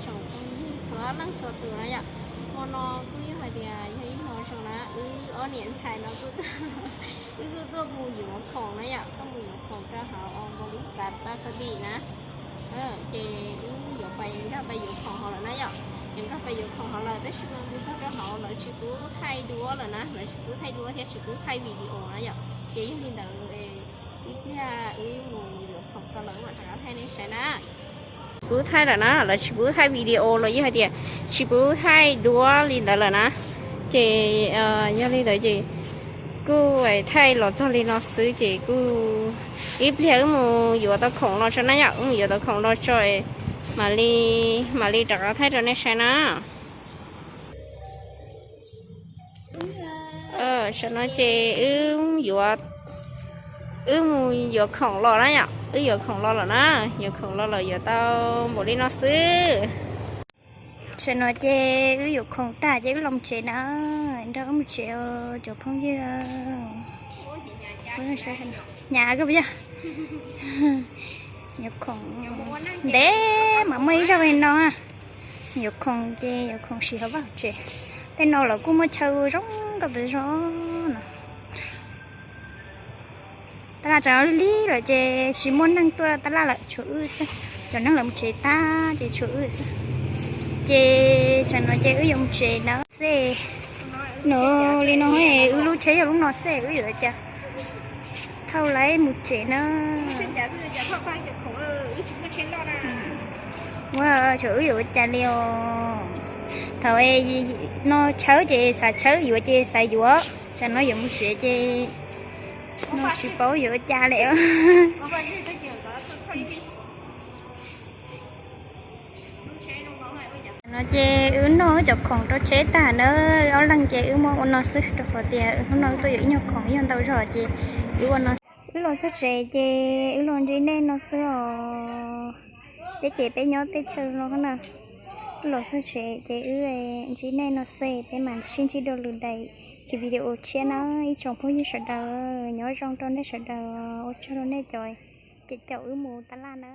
Tsoom phooj ywg txhua leej txhua tus na yom, hmo no kuj yog hais tias yog ib hmo zoo na, wb ob niam ntxhais no kuj, wb kuj tuaj mus yuav khoom na yom, tuaj mus yuav khoom rau hauv npaum li xav pa xa dim na. Ces wb yuav pais, nkag pais yuav khoom hauv lawm na yom, yuav nkag pais yuav khoom hauv lawm tab sis mas mus txog rau hauv lawv tsis pub thaij duab lawm na, lawv tsis pub thaij duab thiab tsis pub thaij video na yom. Ces yog li ntawd ib pliag wb mus yuav khoom tau lawm mam rov qab thaij nej saib na. Pub thaij lawm na, lawv tsis pub thaij video los yog hais tias tsis pub thaij duab li ntawd lawm na. Ces yog li ntawd ces kuj thaij los txog li no xwb ces kuj ib pliag wb mus yuav tau khoom los tso na yom, wb mus yuav tau khoom los tso mam li, mam li rov qab thaij rau nej saib na. Tam no ces wb yuav, wb mus yuav khoom los na yom, wb yuav khoom los lawm na, yuav khoom los lawm yuav tau npaum li no xwb. Tam no ces wb yuav khoom tag ces wb los tsev na, nrog wb mus tsev cov phooj ywg. Nyab koj puas yog? Yuav khoom ntev mas muaj ib zaug li no. Yuav khoom ces yuav khoom siv hauv vaj hauv tsev. Tej no lawv kuj muaj chaw zoo nkauj tas zog no. Tab laj tsam no lig lig lawm ces tsis muaj neeg tuaj tab laj lawm, tshuav wb xwb. Cov neeg lawv mus tsev tag ces tshuav wb xwb. Ces tam no ces wb yuav mus tsev na. Xej no, li no wb lub tsheb yog lub no xej wb yuav ua cas thauj laib mus tsev na. Ua cas wb yuav ua cas li os. Thaum no tshawb ces xav tshawb yuav ces xav yuav, tam no yuav mus tsev ces no tsis paub yuav ua cas li. No ces wb noj cov khoom rau tsheb tag na, ob leeg ces wb muab ua no xwb rau qhov tias hnub no wb tuaj yuav ib nyuag khoom ib nyuag ntau zog ces wb ua no. Wb los txog tsev ces wb los ntsib nej no xwb os. Peb ces peb nyob teb chaws no na. Wb los txog tsev ces wb ntsib nej no xwb, peb mam sib ntsib dua lwm daim video tshiab na ib tsoom phooj ywg sawv daws. Nyob zoo rau nej sawv daws, ua tsaug rau nej cov caum wb mus tab laj na.